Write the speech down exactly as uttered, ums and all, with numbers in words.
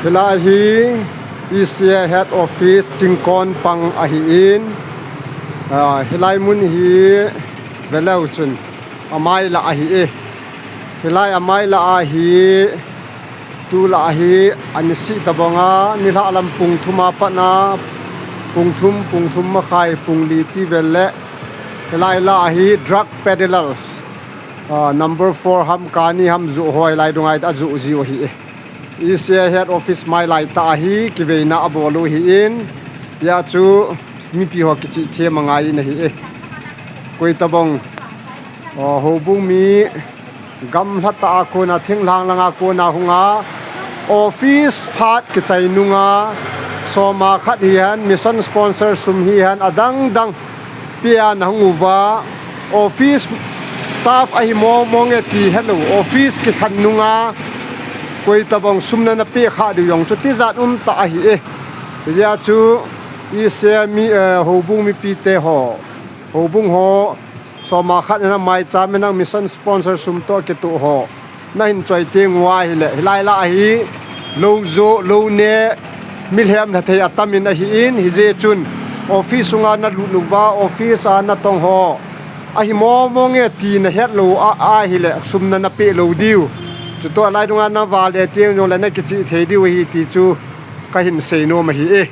Hilai hi E C A head office Chingkon pang ahin, ah, hilai mun hi veleu chun amai lah ahi e. Hilai amai lah ahi, tu lah ahi, anisi tabanga, nilhah lam pung thum a patna, pung thum, pung thum makhai, pung li ti vel le, hilai lah ahi, drug peddlers, ah, number four ham kani ham ju hoi lai dungai ta ju ji ahi e. E C A head office mai lai ta ahi, kiveina abol u ahin, ya chu mipi ho kichih them angai in ahi e. Koi tabang, o, houbung mi gamla ta a kona, thinglhang langa kona hunga, office phat kichai nunga, soma khat hihen, mission sponsor sum hihen, adang dang pia na hung uva, office staff ahi mo mo nge ti hello, office kikhan nunga, koi tabang sum na na pe kha diu jong chu tijat um ta ahi e. Hijeh a chu E C A mi, eh, houbung mipi te ho, houbung ho, soma khat na mai cha me nang mission sponsor sum to kitu ho. Na hin choi teng uva ahile, hilai lah ahi, lou jo, lou ne, milhem lha thei atam in ahin, hijeh chun, office sunga na lut uva, office a na tong ho. Ahi mo mo nge ti na het lou a, ahile, sum na na pe lou diu. Chutoh lai dunga na vale teng jong le na kichih thei diu ahi ti chu, ka hin sei nom ahi e.